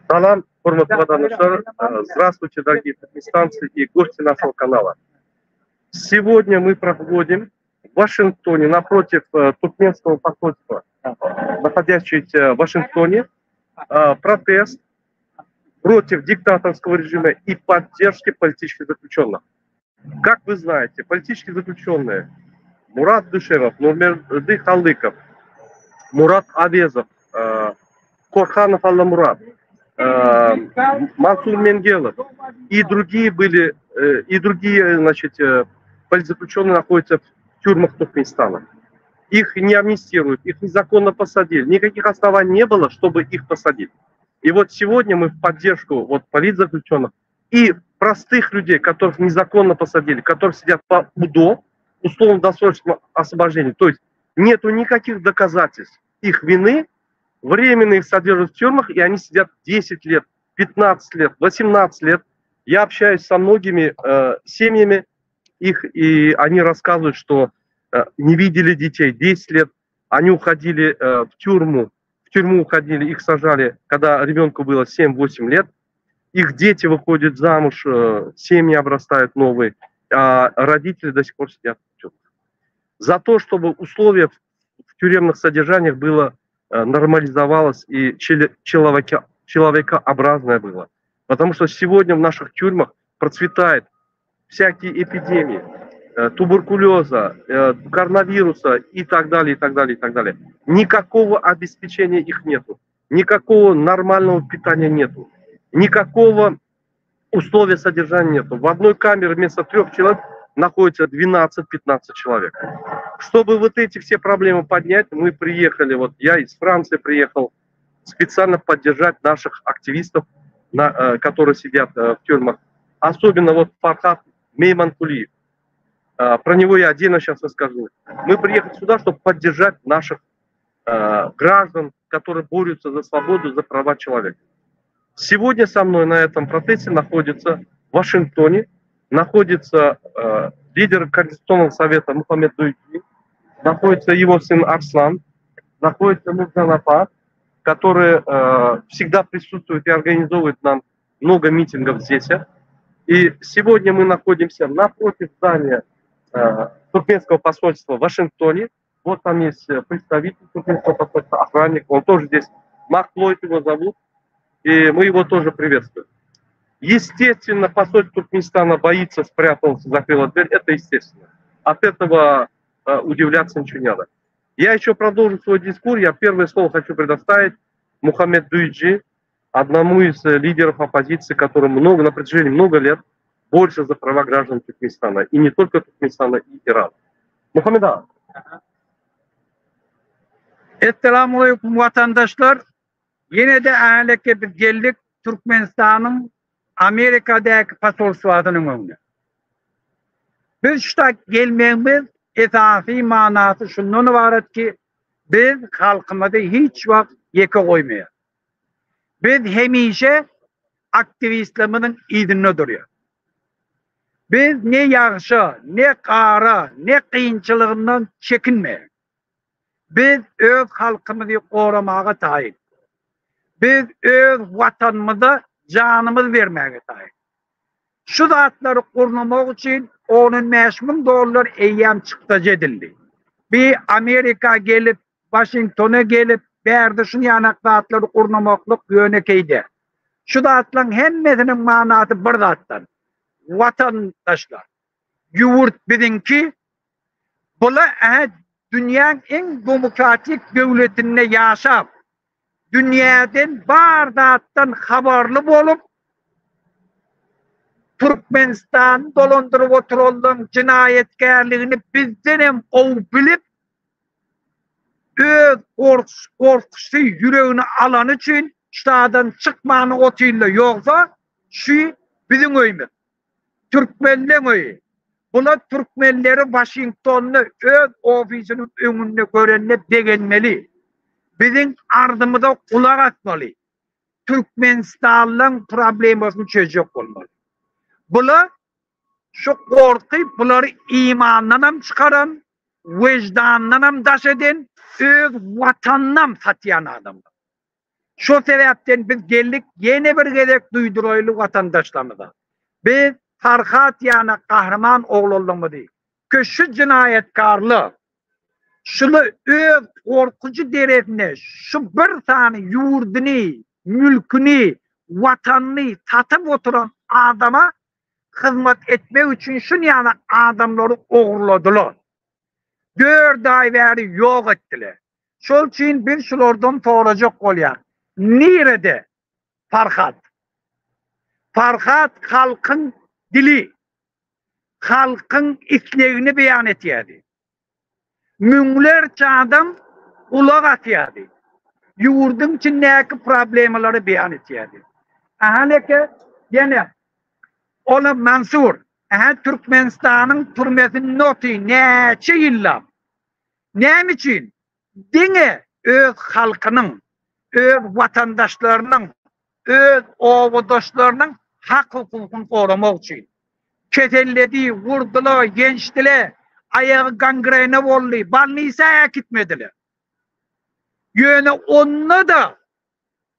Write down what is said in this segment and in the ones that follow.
Salam, hormatly watandaşlar! Здравствуйте, дорогие туркменистанцы и гости нашего канала. Сегодня мы проводим в Вашингтоне, напротив э, туркменского посольства, находящегося в Вашингтоне, э, протест против диктаторского режима и поддержки политических заключенных. Как вы знаете, политические заключенные Мурат Душемов, Нурмерды Халыков, Мурат Авезов, э, Корханов Алламурат, э, Мансур Менгелов и другие были, э, и другие, значит, политзаключенные находятся в тюрьмах Туркменистана. Их не амнистируют, их незаконно посадили. Никаких оснований не было, чтобы их посадить. И вот сегодня мы в поддержку вот политзаключенных и простых людей, которых незаконно посадили, которые сидят по УДО, условно-досрочному освобождению. То есть нету никаких доказательств их вины, временно их содержат в тюрьмах, и они сидят 10 лет, 15 лет, 18 лет. Я общаюсь со многими э, семьями их, и они рассказывают, что э, не видели детей 10 лет, они уходили э, в тюрьму, в тюрьму уходили, их сажали, когда ребенку было 7-8 лет. Их дети выходят замуж, э, семьи обрастают новые, а родители до сих пор сидят в тюрьмах. За то, чтобы условия в тюремных содержаниях было э, нормализовалось и человека, человекообразное было. Потому что сегодня в наших тюрьмах процветает всякие эпидемии, э, туберкулеза, коронавируса и так далее, и так далее, и так далее. Никакого обеспечения их нету, никакого нормального питания нету, никакого условия содержания нету. В одной камере вместо трех человек находится 12-15 человек. Чтобы вот эти все проблемы поднять, мы приехали, вот я из Франции приехал, специально поддержать наших активистов, на, э, которые сидят э, в тюрьмах. Особенно вот Фархат Мейманкулиев. Э, про него я отдельно сейчас расскажу. Мы приехали сюда, чтобы поддержать наших граждан, которые борются за свободу, за права человека. Сегодня со мной на этом протесте находится в Вашингтоне, находится э, лидер Координационного совета Мухаммед Дуйджи, находится его сын Арслан, находится Нурджан апа, который э, всегда присутствует и организовывает нам много митингов здесь. И сегодня мы находимся напротив здания э, туркменского посольства в Вашингтоне. Вот там есть представитель туркменского посольства, охранник, он тоже здесь. Марк Ллойд его зовут, и мы его тоже приветствуем. Естественно, посольство Туркменистана боится, спрятался, закрыла дверь, это естественно. От этого э, удивляться ничего не надо. Я еще продолжу свой дискурс. Я первое слово хочу предоставить Мухаммед Дуйджи, одному из э, лидеров оппозиции, который много, на протяжении много лет борется за права граждан Туркменистана. И не только Туркменистана, и Ирана. Мухаммед aga. Esselamu aleýkum watandaşlar. Ýene-de äleke biz geldik Türkmenistanyň Amerikadaky posolstwasynyň öňüne. Biz şu tak gelmegimiz esasy manasy şundan ybarat ki, biz halkymyzy hiç wagt ýeke goýmaýarys. Biz hemişe aktiwistlerimiziň yzynda durýarys. Biz ne ýagşa, ne gara, ne kynçylygyndan çekinmeýäris. Biz öz halkymyzy goramaga taýyn. Biz öz Watanymyza janymyzy bermäge taýyn. Şu zatlary gurnamak üçin on-on 5000 dollar eýýäm çykdajy edildi. Bi Amerika gelip, Waşingtona gelip, bärde şuny ýanak zatlary gurnamaklyk ýönekeý däl. Şu zatlaryň hemmesiniň manasy bir zatdan, watandaşlar, ýurt biziňki, Bula-ä dünýäň iň demokratik döwletinde ýaşap, dünýäden bar zatdan habarly bolup, Türkmenistany dolandyryp oturanlaryň jenaýatkärligini bizdenem gowy bilip, öz gorkusy ýüregine alany üçin ştadan çykman otyrlar, ýogsa şu biziň öýümiz. Türkmenleň öýi. Bular türkmenleri Waşingtonda öz ofisiniň öňünde görende begenmeli. Biziň arzymyza gulak asmaly. Türkmenistanlaň problemasyny çözjek bolmaly. Bular şu gorky bulary imandanam çykaran. Weždandanam daş eden, öz watanynam satýan adamlar. Şo sebäpden biz geldik ýene bir gezek duýduraýly watandaşlarymyza. Biz Farhat ýana gahryman oglanlygymyzy ki şu jenaýatkarlar şuly öz gorkujy deresine şu bir sany ýurduny, mülküni, watanyny satyp oturan adama hyzmat etmek üçin şunýaly adamlary ogurladylar. Dört aý bäri ýok etdiler. Şol üçin biz şulardan sorajak bolýar. Nirede Farhat? Farhat halkyň dili, halkyň islegini beýan etýärdi. Müňlerçe adam gulak asýardy. Ýurduň içindäki problemalary beýan etýärdi. Ahaleke ýene olam Mansur, aha Türkmenistanyň türmesinde otyr näçe ýyllap. Näme üçin? Diňe öz halkynyň, öz watandaşlarynyň, öz obadaşlarynyň hak-hukukyny goramak üçin. Keselledi, urdular, ýençdiler, aýagy gangrena boldy, bolnisa äkitmediler. Ýöne onda-da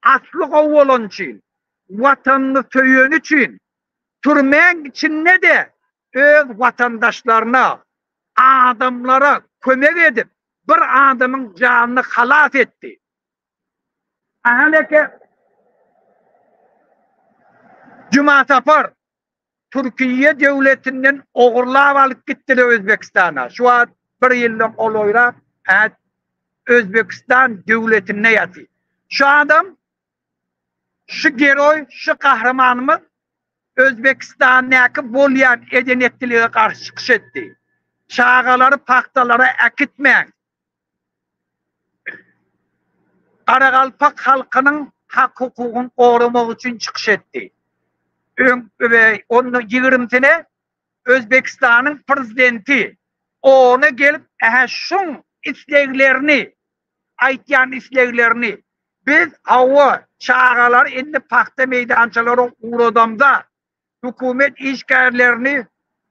asly gowy bolany üçin, Watanyny söýeni üçin, türmäň içinde-de öz watandaşlaryna, adamlara kömek edip, bir adamyň janyny halas etdi. Ahaleke Jumasapar Türkiýe döwletinden ogurlap alyp gitdiler Özbekistana. Şu wagt bir ýyldan golaýrak Özbekistan döwletinde ýatyr. Şu adam şu geroý, şu gahrymanymyz Özbekistandaky bolýan eden-etdilige garşy çykyş etdi. Çagalary pagtalara äkitmäň. Garagalpak halkynyň hak-hukugyny goramak üçin çykyş etdi. Öň onda ýigrimsine Özbekistanyň prezidenti ona gelip ähä şuň isleglerini aýtýan isleglerini biz hawa çagalary indi pagta meýdançalara ugradamda hökümet işgärlerini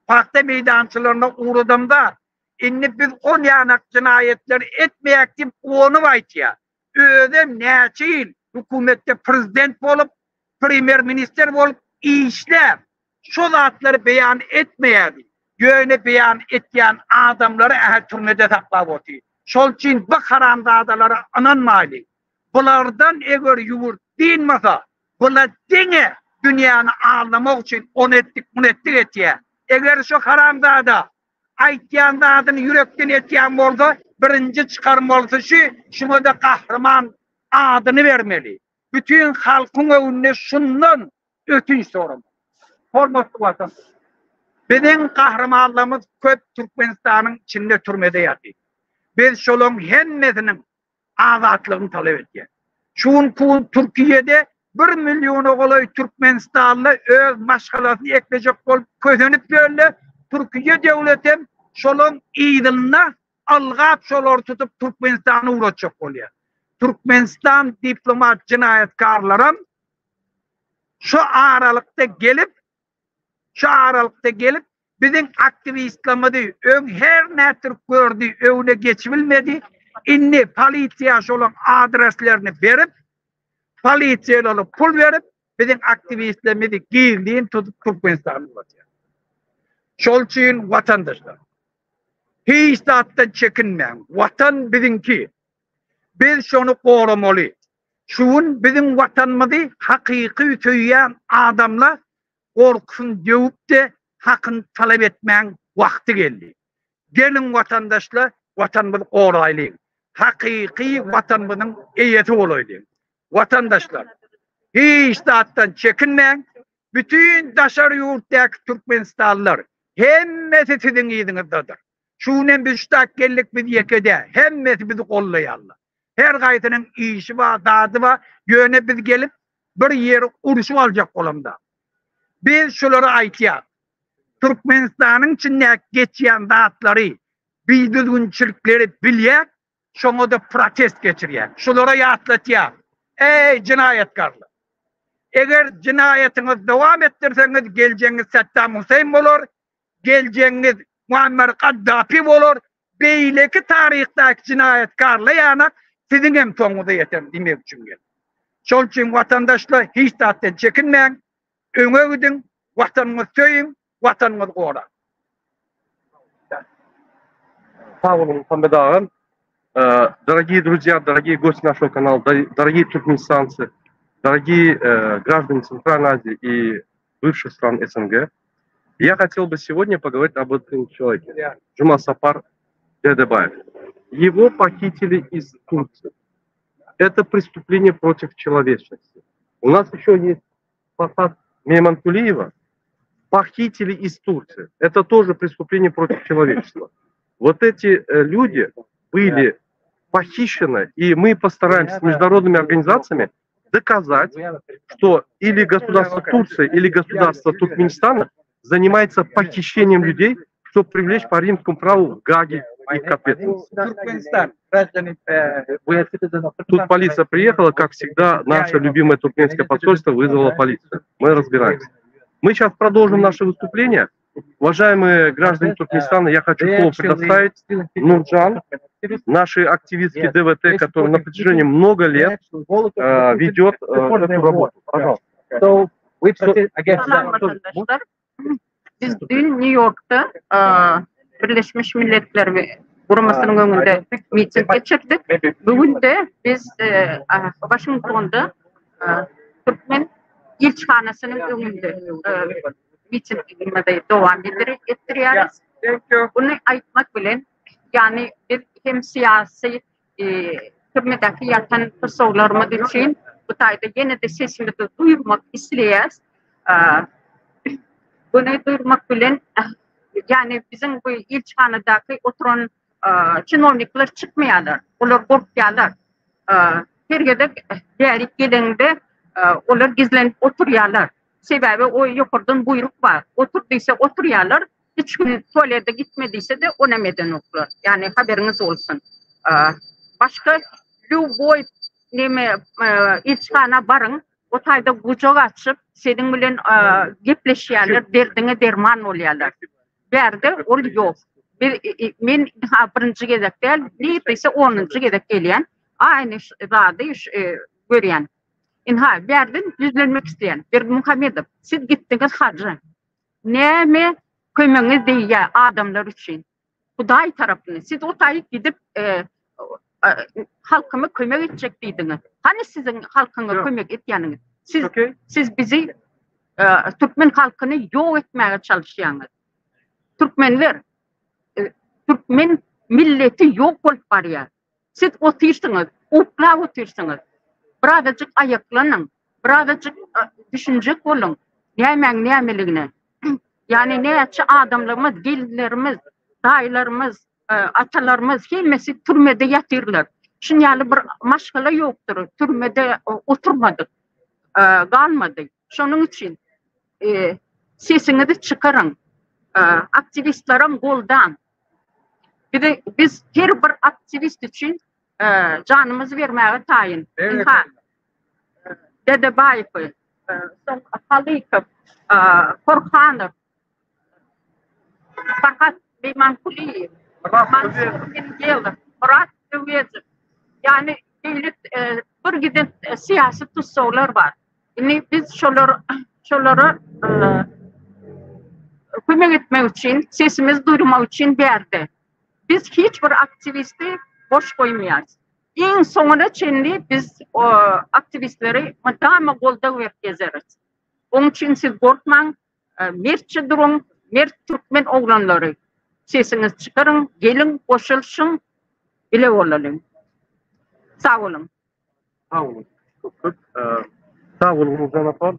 pagta meýdançalaryna ugradamda indi biz on ýanak jenaýatlar etmeýäk diýip guwanyp aýtýar. Özem näçe ýyl hökümetde prezident bolup, premýer ministr bolup işläp, şo zatlary beýan etmeýärdi. Ýöne beýan etýän adamlary ähli türmede saklap otyr. Şol üçin bu haramzadalara ynanmaýly. Bulardan eger ýurt dynmasa, bular diňe dünýäni aldamak üçin ony etdik, muny etdik etýär. Eger şu haramzada aýtýan zadyny ýürekden etýän bolsa, birinji çykarmalysy şu, şuňa-da gahryman adyny bermeli. Bütin halkyň öňünde şundan ötünç soramaly. Hormatly watandaşlar! Biziň gahrymanlarymyz köp Türkmenistanyň içinde türmede ýatyr. Biz şolaryň hemmesiniň azatlygyny talap edýäris. Şu günki gün Türkiýede bir milliona golaý türkmenistanly öz maşgalasyny eklejek bolup kösenip ýörler. Türkiýe döwletem şolaryň yzynda ylgap şolary tutup Türkmenistana ugratjak bolýar. Türkmenistan diplomat jenaýatkarlaram şu aralykda gelip şu aralykda gelip biziň aktiwistlerimizi öň her nätürk gördi öňüne geçibilmedi indi polisiýa şolaň adreslerini berip polisiýalara pul berip biziň aktiwistlerimizi gizlin tutup Türkmenistana ugratýar. Şol üçin watandaşlar hiç zatdan çekinmäň watan biziňki biz şony goramaly. Şu gün biziň Watanymyzy hakyky söýýän adamlar gorkusyny döwüp-de hakyny talap etmäň wagty geldi. Geliň watandaşlar Watanymyzy goraýlyň. Hakyky Watanymyzyň eýesi bolaýlyň. Watandaşlar hiç zatdan çekinmäň, bütin daşary ýurtdaky türkmenistanlylar hemmesi siziň yzyňyzdadyr. Şu günem biz şutak geldik biz ýeke däl, hemmesi bizi gollaýarlar. Her gaýsynyň işi bar, zady bar, ýöne biz gelip bir ýeri urşup aljak bolamda. Biz şulary aýtýas. Türkmenistanyň içindäki geçýän zatlary, bidüzgünçilikleri bilýäk, şoňa-da protest geçirýäk. Şulara ýatlatýas. Eý, jenaýatkarlar! Eger jenaýatyňyzy dowam etdirseňiz, geljegiňiz Saddam Huseýn bolar, geljegiňiz Muammar Kaddafi bolar. beýleki taryhdaky jenaýatkarlar ýanak siziň hem soňuňyza ýeter diýmek üçin geldim. Şol üçin watandaşlar hiç zatdan çekinmäň, öňe gidiň, watanyňyzy söýüň, watanyňyzy goraň. Sag boluň Muhammet agam. Дорогие друзья, дорогие гости нашего канала, дорогие туркменистанцы, дорогие граждане Центральной Азии и бывших стран СНГ, я хотел бы сегодня поговорить об этом человеке, Джумасапар Дедебаев. Его похитили из Турции. Это преступление против человечности. У нас еще есть Фархат Мейманкулиева похитили из Турции. Это тоже преступление против человечества. Вот эти э, люди были похищены, и мы постараемся с международными организациями доказать, что или государство Турции, или государство Туркменистана занимается похищением людей, чтобы привлечь по римскому праву в Гаге их к ответственности. Тут полиция приехала, как всегда, наше любимое туркменское посольство вызвало полицию. Мы разбираемся. Мы сейчас продолжим наше выступление. Уважаемые граждане Туркменистана, я хочу слово предоставить Нурджан, нашей активистке ДВТ, которая на протяжении много лет э, ведет э, эту работу. Пожалуйста. Salam watandaşlar. Biz düýn Nýu-Ýorkda Birleşmiş Milletler Guramasynyň öňünde miting geçirdik. Bu gün-de biz Waşingtonda türkmen ilçihanasynyň öňünde mitingimizi dowam etdirýäris. Muny aýtmak bilen, ýagny biz hem syýasy türmedäki ýatan tussaglarymyz üçin bu taýda ýene-de sesimizi duýurmak isleýäs. Muny duýurmak bilen, ýagny biziň bu ilçihanadaky oturan çinownikler çykmaýarlar, olar gorkýarlar. Her gezek bärik geleňde olar gizlenip oturýarlar. Sebäbi o ýokardan buýruk bar. Otur diýse oturýarlar, Üç gün tualete gitme diýse-de onam edenoklar. Ýagny haberyňyz bolsun. Başga lýuboý neme ilçihana baryň, o taýda gujak açyp seniň bilen gepleşýärler, derdiňe derman bolýarlar. Bärde ol ýok. Biz men birinji gezek däl, nirde onunjy gezek gelýän, aýny zady görýän. Ynha, bärden ýüzlenmek isleýän. Berdimuhamedow, siz gitdiňiz haja. Näme kömegiňiz degýär adamlar üçin? Hudaý tarapyny. Siz o taýyk gidip halkyma kömek etjek diýdiňiz. Hany siziň halkyňa kömek etýäniňiz? Siz siz bizi türkmen halkyny ýok etmäge çalyşýaňyz. Türkmenler türkmen milleti ýok bolup barýar. Siz otyrsyňyz, uklap otyrsyňyz. Birazajyk aýaklanyň, birazajyk düşünjek boluň, nämäň nämeligine. Ýagny näçe adamlarymyz, gelinlerimiz, daýylarymyz, atalarymyz hemmesi türmede ýatyrlar. Şuň ýaly bir maşgala ýokdur, türmede oturmadyk, galmady. Şonuň üçin sesiňizi çykaryň, aktiwistlerem goldaň. Bizi biz her bir aktiwist üçin janymyzy bermäge taýyn. Ynha, Dedebaýewi, soň Halykow, Korhanow, Farhat Meýmankulyýew, Mansur Mingelow, Myrat Öwezow, ýagny beýle bir giden syýasy tussaglar bar. Indi biz şolar şolara kömek etmek üçin, sesimizi duýurmak üçin bärde. Biz hiç bir aktiwisti boş goýmaýarys. Iň soňuna çenli biz aktiwistleri mydama goldaw berip gezeris. Onuň üçin siz gorkmaň, mertçe duruň, mert türkmen oglanlary. Sesiňizi çykaryň, geliň, goşulyşyň, bile bolalyň. Sag boluň. Sag boluň. Köp köp sag boluň Nurjan apa.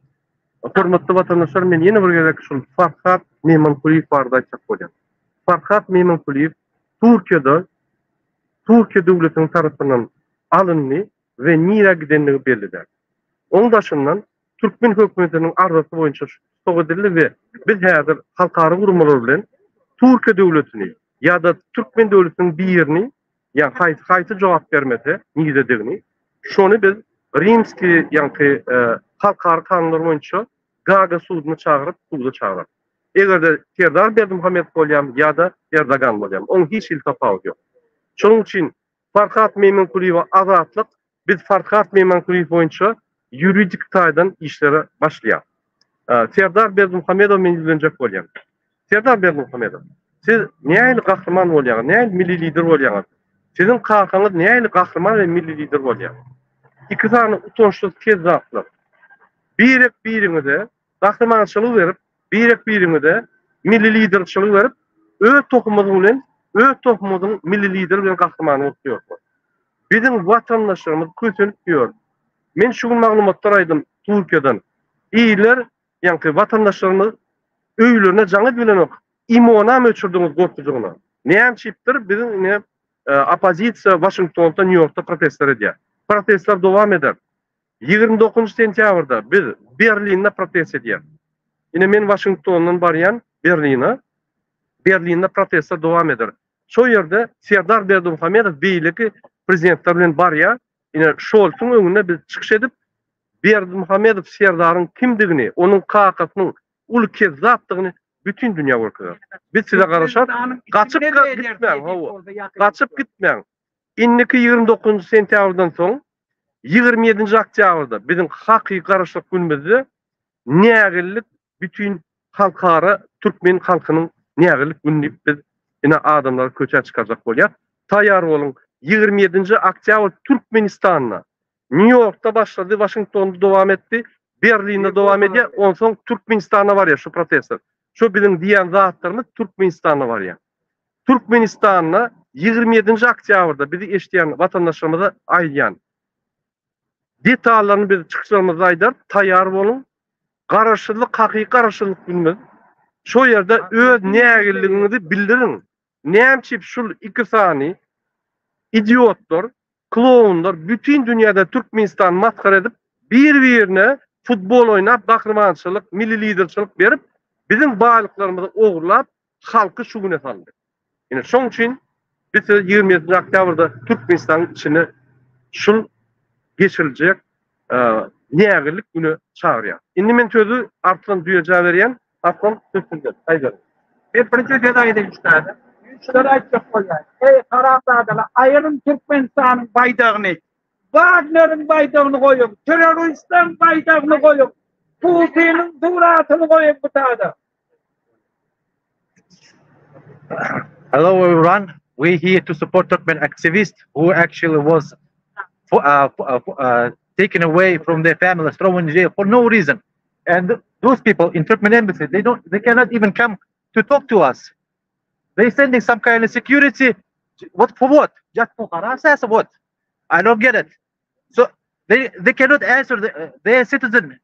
Hormatly watandaşlar men ýene bir gezek şul Farhat Meýmankulyýew barada aýtjak bolýan. Farhat Meýmankulyýew Türkiýede Türkiýe döwletiniň tarapyndan alyndy we nirä gidenligi belli däl. Oň daşyndan türkmen hökümetiniň arzasy boýunça tussag edildi we biz häzir halkara guramalar bilen Türkiýe döwletini ýa-da türkmen döwletiniň birini ýa haýsy haýsy jogap bermese niredigini şony biz rimskiý ýaňky halkara kanunlar boýunça Gaga suduna çagyryp suda çagyrarys. Eger-de Serdar Berdimuhamedow bolýarmy ýa-da Erdogan bolýarmy, onuň hiç hili tapawudy ýok. Şonuň üçin Farhat Meýmenkulyýewe azatlyk, biz Farhat Meýmenkulyýew boýunça ýuridik taýdan işlere başlaýarys. Serdar Berdimuhamedowa men ýüzlenjek bolýan. Serdar Berdimuhamedow, siz nähili gahryman bolýaňyz, nähili milli lider bolýaňyz? Siziň kakaňyz nähili gahryman we milli lider bolýar? Iki sany utançsyz kezzaplar. Birek-biriňize gahrymançylyk berip, birek-biriňize milli liderçilik berip, öz tohumyňyz bilen, öz tohumyňyzyň milli lideri bilen gahrymany bolup ýörsüňiz. Biziň watandaşlarymyz kösenip ýör. Men şu gün maglumatlar aýdym Türkiýeden. Iller, ýaňky watandaşlarymyz öýlerine jaň edip bilenok. Imonam öçürdiňiz gorkujygyna. Näme üçindir biziň ine oppozisiýa Waşingtonda, Nýu-Ýorkda protestler edýär. Protestler dowam eder. 29 sentýabrda biz Berlinde protest edýäris. Ine men Waşingtondan barýan Berline. Berlinde protestler dowam eder. Şo ýerde Serdar Berdimuhamedow beýleki prezidentler bilen barýar. Ine Şolsuň öňünde biz çykyş edip Berdimuhamedow Serdaryň kimdigini, onuň kakasynyň uly kezzapdygyny bütin dünýä görkezer. Biz size garaşarys. Gaçyp gitmäň, hawa. Gaçyp gitmäň. Indiki 29 sentýabrdan soň 27-nji oktýabrda biziň hakyky Garaşsyzlyk günümizde nägillik bütin halkara türkmen halkynyň nägillik güni diýip biz ine adamlary köçä çykarjak bolýas. Taýýar boluň 27-nji oktýabr Türkmenistanda Nýu-Ýorkda başlady, Waşingtonda dowam etdi, Berlinde dowam edýär, onsoň Türkmenistana barýar şu protestler. Şu biziň diýýän zatlarymyz Türkmenistana barýar. Türkmenistanda 27-nji oktýabrda bizi eşidýän watandaşlarymyza aýdýan detallaryny biz çykyşlarymyzda aýdarys, taýýar boluň. Garaşsyzlyk hakyky garaşsyzlyk günümiz. Şo ýerde öz nägilligiňizi bildiriň. Näme üçin şul iki sany idiotlar, klounlar bütin dünýäde Türkmenistany masgara edip, bir-birine futbol oýnap gahrymançylyk, milli liderçilik berip, biziň baýlyklarymyzy ogurlap, halky şu güne saldy. Ine şoň üçin biz size 27-nji oktýabrda Türkmenistanyň içinde şul geçiriljek nägillik güne çagyrýan. Indi men sözi Arslan Düýejä berýän. Arslan söz sizde. Aýdyň. Men birinji söz aýdaýyn üstad. Men şulary aýtjak bolýan. Eý haramzadalar aýyryň Türkmenistanyň baýdagyny. Wagneriň baýdagyny goýuň. Terroristleriň baýdagyny goýuň. Putiniň suratyny goýuň bu tada. Hello everyone. We here to support Turkmen activist who actually was for, uh, uh, uh, taken away from their families, thrown in jail for no reason. And those people in Turkmen embassy, they don't, they cannot even come to talk to us. They sending some kind of security. What for what? Just for harass us or what? I don't get it. So they they cannot answer the, uh, their citizen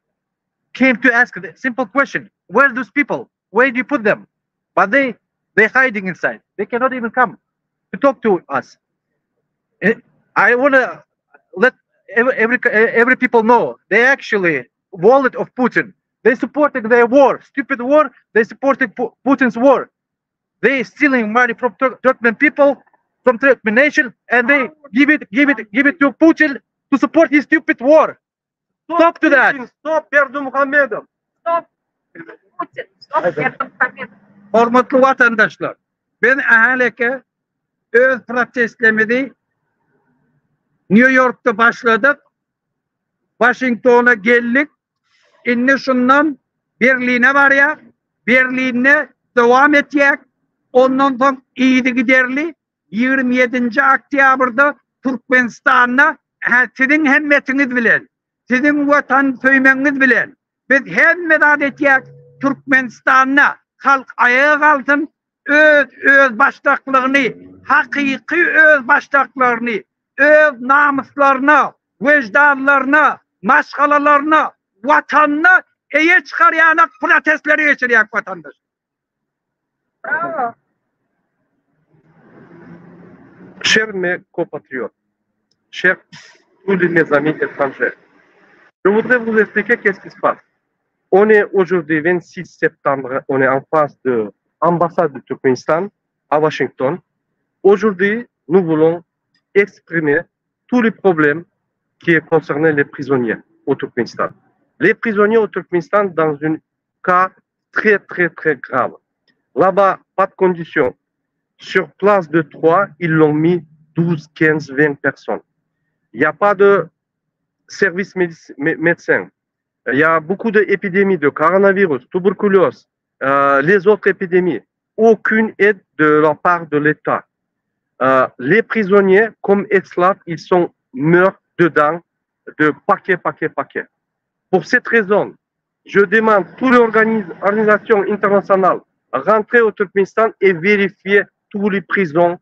came to ask the simple question: Where are those people? Where do you put them? But they they're hiding inside. They cannot even come to talk to us. Eh, I want to let every, every every people know they actually wallet of Putin. They supporting their war, stupid war. They supporting Putin's war. They stealing money from Tur Turkmen people, from Turkmen nation, and they give it, give it, give it to Putin to support his stupid war. Stop, Stop to that. Stop Berdimuhamedov. Stop Putin. Stop Berdimuhamedov. Hormatly watandaşlar, biz ähäleke öz protestlerimizi Nýu-Ýorkda başladyk. Waşingtona geldik. Indi şundan Berline barýar. Berlinde dowam etýär. Ondan soň yzygiderli 27-nji oktýabrda Türkmenistanda siziň hemmesiňiz bilen, siziň Watan söýmegiňiz bilen biz hemme zat etýäris. Türkmenistanda halk aýaga galsyn, öz özbaşdaklygyny, hakyky özbaşdaklaryny, öz namyslaryna, weždanlaryna, maşgalalaryna, Watanyna eýe çykarýanak protestleri geçirýäk watandaş. Bravo. Cher mes compatriotes, chers tous les mes amis étrangers, je voudrais vous expliquer qu'est-ce qui se passe. On est aujourd'hui 26 septembre, on est en face de l'ambassade du Turkménistan à Washington. Aujourd'hui, nous voulons exprimer tous les problèmes qui concernent les prisonniers au Turkménistan. Les prisonniers au Turkménistan dans un cas Très, très, très grave. Là-bas, pas de conditions. Sur place de 3, ils l'ont mis 12, 15, 20 personnes. Il n'y a pas de service médecin. Il y a beaucoup d'épidémies de coronavirus, tuberculose, euh, les autres épidémies. Aucune aide de la part de l'État. Euh, les prisonniers, comme esclaves, ils sont meurent dedans de paquet, paquet, paquet. Pour cette raison, je demande toutes les organisations internationales rentrer au Turkménistan et vérifier toutes les prisons,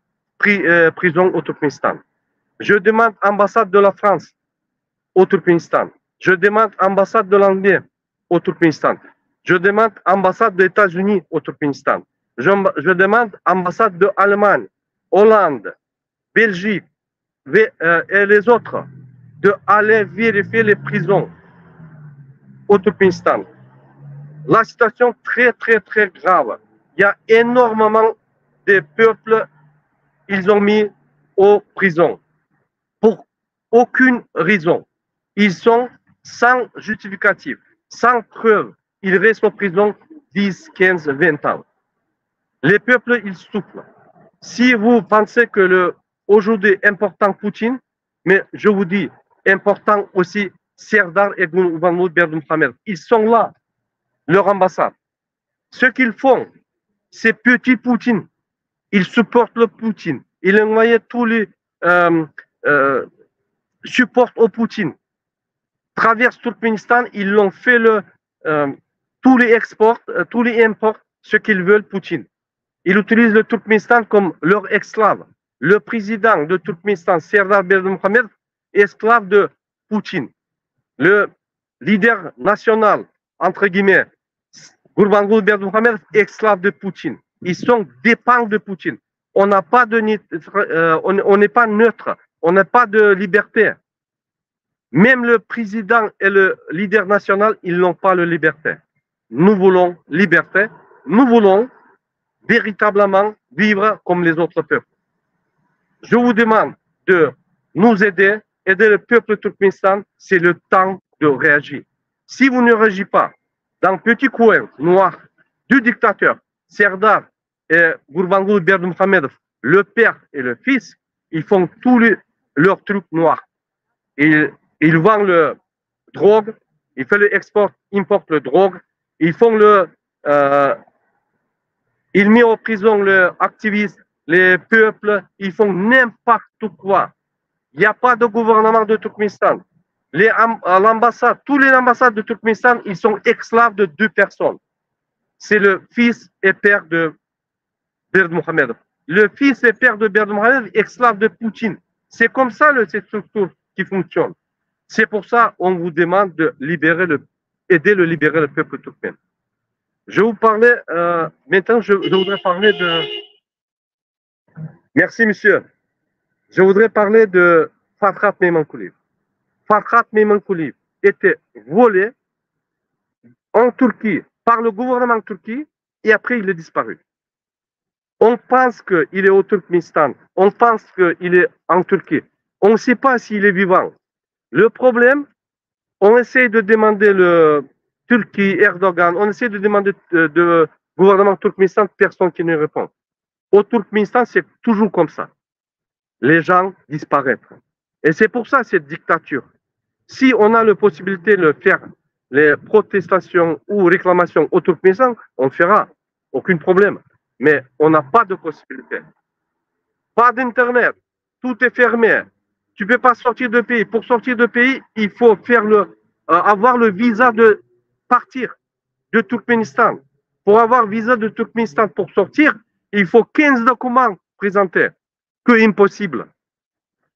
euh, prisons au Turkménistan. Je demande ambassade de la France au Turkménistan. Je demande ambassade de l'Anglais au Turkménistan. Je demande ambassade des États-Unis au Turkménistan. Je, je demande ambassade de l'Allemagne, Hollande, Belgique euh, et les autres de aller vérifier les prisons au Turkménistan. La situation est très, très, très grave. Il y a énormément de peuples, ils ont mis aux prisons pour aucune raison. Ils sont sans justificatif, sans preuve. Ils restent en prison 10, 15, 20 ans. Les peuples, ils souffrent. Si vous pensez que le aujourd'hui important Poutine, mais je vous dis, important aussi Serdar et Gurbanguly Berdimuhamedov. Ils sont là, leur ambassade. Ce qu'ils font, c'est petit Poutine. Ils supportent le Poutine. Ils envoient tous les euh, euh, supportent au Poutine. Traverse Turkménistan, ils l'ont fait le, euh, tous les exports, euh, tous les imports, ce qu'ils veulent Poutine. Ils utilisent le Turkménistan comme leur esclave. Le président de Turkménistan, Serdar Berdimuhamedov, esclave de Poutine. Le leader national, entre guillemets, Gurbanguly Berdimuhamedov, esclave de Poutine. Ils sont dépendants de Poutine. On n'a pas de, euh, on n'est pas neutre. On n'a pas de liberté. Même le président et le leader national, ils n'ont pas la liberté. Nous voulons liberté. Nous voulons véritablement vivre comme les autres peuples. Je vous demande de nous aider, aider le peuple turkménistan, c'est le temps de réagir. Si vous ne réagissez pas, dans le petit coin noir du dictateur Serdar et Gurbanguly Berdimuhamedov, le père et le fils, ils font tous les, leurs trucs noirs. Ils, ils vendent le drogue, ils font le export, importent le drogue, ils font le, euh, ils mettent en prison les activistes, les peuples, ils font n'importe quoi. Il n'y a pas de gouvernement de Turkménistan. Les, l'ambassade, tous les ambassades de Turkménistan, ils sont esclaves de deux personnes. C'est le fils et père de Berdimuhamedov. Le fils et père de Berdimuhamedov, esclave de Poutine. C'est comme ça le, cette structure qui fonctionne. C'est pour ça qu'on vous demande de libérer le, aider le libérer le peuple turkmène. Je vous parlais, euh, maintenant je, je voudrais parler de. Merci monsieur. Je voudrais parler de Farhat Mehmankouliev. Farhat Mehmankouliev était volé en Turquie par le gouvernement turc et après il est disparu. On pense qu'il est au Turkménistan, on pense qu'il est en Turquie. On ne sait pas s'il est vivant. Le problème, on essaie de demander le Turquie, Erdogan, on essaie de demander de, de gouvernement turkménistan, personne qui ne répond. Au Turkménistan, c'est toujours comme ça. Les gens disparaissent. Et c'est pour ça cette dictature. Si on a la possibilité de faire les protestations ou réclamations au Turkménistan, on fera. Aucun problème. Mais on n'a pas de possibilité. Pas d'Internet. Tout est fermé. Tu peux pas sortir de pays. Pour sortir de pays, il faut faire le, euh, avoir le visa de partir de Turkménistan. Pour avoir visa de Turkménistan pour sortir, il faut 15 documents présentés. Que impossible.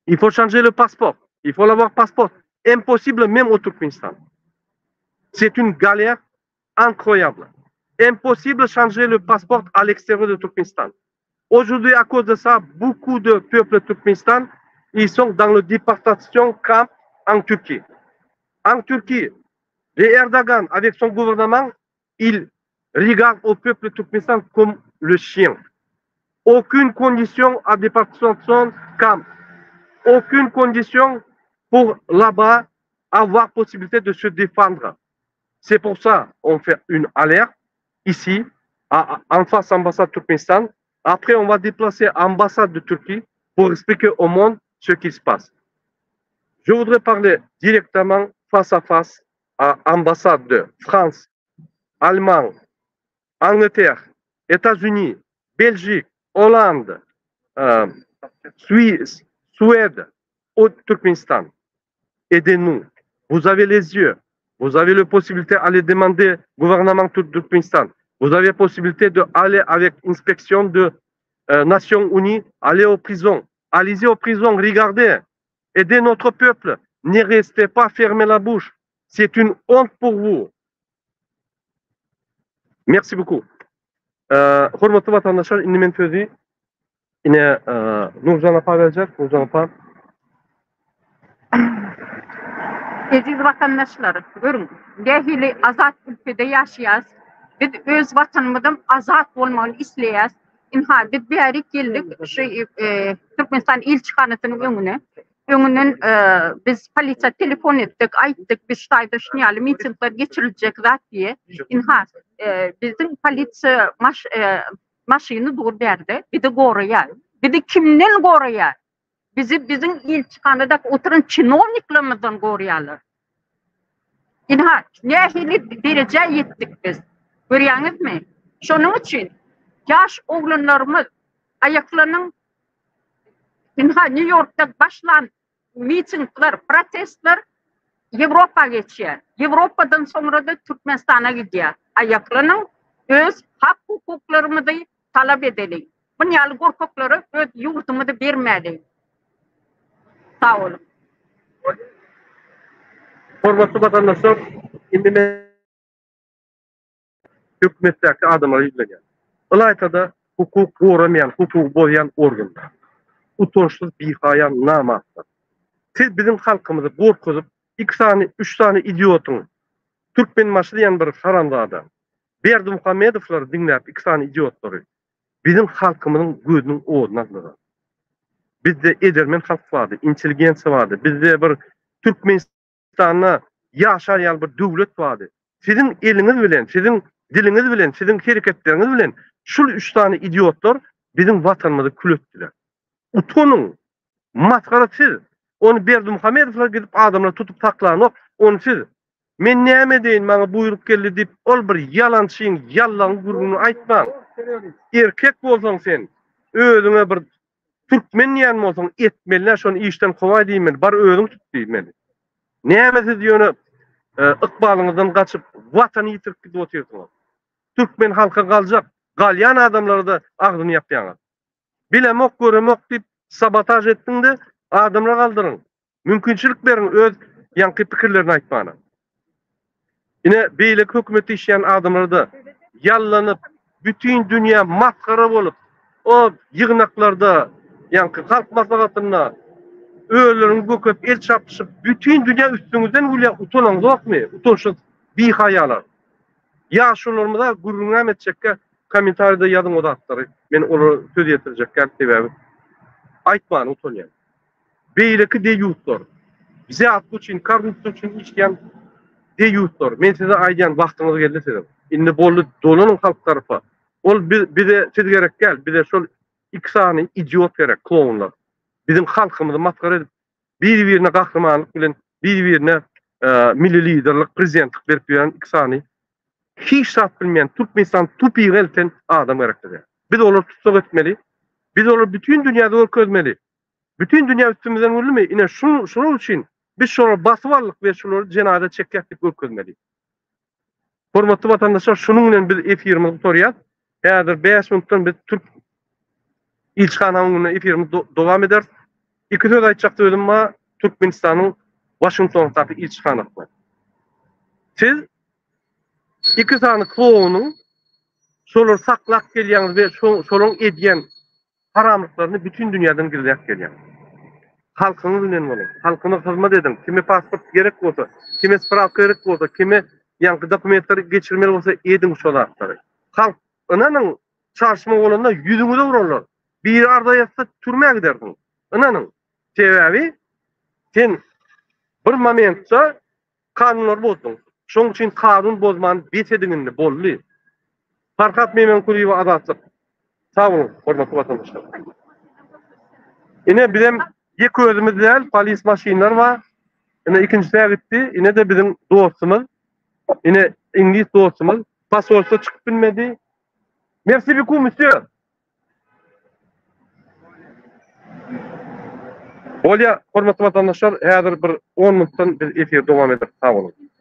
Il faut changer le passeport. Il faut l'avoir passeport. Impossible même au Turkménistan. C'est une galère incroyable. Impossible de changer le passeport à l'extérieur de Turkménistan. Aujourd'hui, à cause de ça, beaucoup de peuples Turkménistan, ils sont dans le déportation camp en Turquie. En Turquie, les Erdogan, avec son gouvernement, il regarde au peuple turkménistan comme le chien. Aucune condition à déportation camp. Aucune condition pour là-bas avoir possibilité de se défendre. C'est pour ça qu'on fait une alerte. Ici, en face ambassade Turkmenistan. Après, on va déplacer ambassade de Turquie pour expliquer au monde ce qui se passe. Je voudrais parler directement face à face à ambassade de France, Allemagne, Angleterre, États-Unis, Belgique, Hollande, euh, Suisse, Suède, au Turkménistan. Aidez-nous. Vous avez les yeux. Vous avez la possibilité d'aller demander au gouvernement de Turkménistan. Vous avez la possibilité d'aller avec inspection de euh, Nations Unies, aller aux prisons. Allez-y aux prisons, regardez. Aidez notre peuple. Ne restez pas fermez la bouche. C'est une honte pour vous. Merci beaucoup. Ee, hormatly watandaşlar, indi men sözi ine e, Nurjan apa berjek. Nurjan apa. Eziz watandaşlar, görüň, nähili azat ülkede ýaşaýas. Biz öz watanymyzyň azat bolmagyny isleýäs. Ynha, biz bärik geldik, şu e, Türkmenistan ilçihanasynyň öňüne. Öňünden e, biz polisiýa telefon etdik, aýtdyk, biz şu taýda şuny ýaly mitingler geçiriljek zat diýe. Ynha, e, biziň polisiýa maş, e, maşyny dur bärde, bizi goraýar. Bizi kimden goraýar? Bizi biziň ilçihanada oturan çinowniklerimizden goraýarlar. Ynha, nähili derejä ýetdik biz. Görýäňizmi? Şonuň üçin ýaş oglanlarymyz aýaklanyň ynha Nýu-Ýorkda başlan mitingler, protestler Ýewropa geçýär. Ýewropadan soňra-da Türkmenistana gidýär. Aýaklanyň, öz hak-hukuklarymyzy talap edeliň. Muny ýaly gorkaklara öz ýurdumyzy bermäliň. Sag boluň. Hormatly watandaşlar, indi men hökümetdäki adamlara ýüzlenýän. Ylaýta-da hukuk goramaýan, hukugy bozýan organlar. Utançsyz, bihaýa namartlar. Siz biziň halkymyzy gorkuzyp, iki sany, üç sany idiotyň, Türkmenbaşy diýen bir haramzada, Berdimuhamedowlary diňläp iki sany idiotlary biziň halkymyzyň gözüniň oduny aldylar. Bizde edermen halk bardy, intelligensiýa bardy, bizde bir Türkmenistanda ýaşar ýaly bir döwlet bardy. Siziň eliňiz bilen, siziň diliňiz bilen, siziň hereketleriňiz bilen şul üç sany idiotlar biziň watanymyzy kül etdiler. Utanyň! Masgara siz! Ony Berdimuhamedowlar gidip adamlary tutup saklanok, ony siz Men näme edeýin, maňa buýruk geldi diýip, ol bir ýalançyň, ýallagyň gürrüňini aýtmaň. Erkek bolsaň sen, özüňe bir türkmen diýen bolsaň, etmeli-dä şony işden kowaý diýmeli, bar özüň tut diýmeli. Näme siz ýöne e, ykbalyňyzdan gaçyp, watany ýitirip gidip otyrsyňyz? Türkmen halky galjak, galýan adamlara-da agzyny ýapýaňyz. Bilemok, göremok diýip sabotaž etdiň-de, adamlar galdyryň. Mümkinçilik beriň öz ýaňky pikirlerini aýtmana. Ine beýleki hökümetde işleýän adamlarda ýallanyp, bütin dünýä masgara bolup, o ýygnaklarda, ýaňky halk maslahatynda özleriňi gökep el çarpyşyp, bütin dünýä üstüňizden gülýär, utanaňzokmy? Utançsyz bihaýalar. Ýaşulularymyza gürrüňem etjekkä kommentariýada ýazyň o zatlary. Men olara söz ýetirjekkäm sebäbi aýtmana utanýan. Beýleki deýýuslar, wzýatka üçin, korrupsiýa üçin işleýän deýýuslar, men size aýdýan wagtyňyz geldi siziň. Indi boldy dolanyň halk tarapa. Ol bize siz gerek däl, bize şol iki sany idiot gerek, klounlar. Biziň halkymyzy masgara edip, bir-birine gahrymanlyk bilen bir-birine milli liderlik, prezidentlik berip ýören iki sany hiç zat bilmeýän Türkmenistany tupyga elten adam gerek bize. Biz olary tussag etmeli. Biz olary bütin dünýäde görkezmeli. Bütin dünýä üstümizden güldümi? Ine şu şular üçin biz şolary basyp aldyk we şulary jenaýata çekýäs diýip görkezmeli. Hormatly watandaşlar, şunuň bilen biz efirimizi gutarýas. Häzir 5 minutdan biz türk ilçihananyň öňünde efirimizi dowam ederis. Iki söz aýtjak sözüm bar Türkmenistanyň Waşingtondaky ilçihanasyna. Siz iki sany klownyň şolary saklap gelýäňiz we şolaryň edýän haramlyklaryny bütin dünýäden gizläp gelýär. Halkyňyz bilen boluň, halkyňyza hyzmat ediň, kime pasport gerek bolsa, kime sprawka gerek bolsa, kime ýaňky dokumentleri geçirmeli bolsa ediň şo zatlary. Halk ynanyň çarşma bolanda ýüzüňize urarlar. Biri arza ýazsa türmä gidersiň. Ynanyň. Sebäbi sen bir momentde kanunlary bozduň. Şoň üçin kanun bozmany bes ediň indi boldy. Farhat Meýmenkulyýewa Azatlyk. Sag boluň, hormatly watandaşlar. Ine bizem ýeke özümiz däl, polis maşynlar bar. Ine ikinjisi gitdi. Ine-de biziň dostumyz. Ine iňlis dostumyz. Posolstwa çykyp bilmedi. Merci beaucoup, monsieur. Bolýa, hormatly watandaşlar, häzir bir 10 minutdan biz efiri dowam ederis. Sag boluň.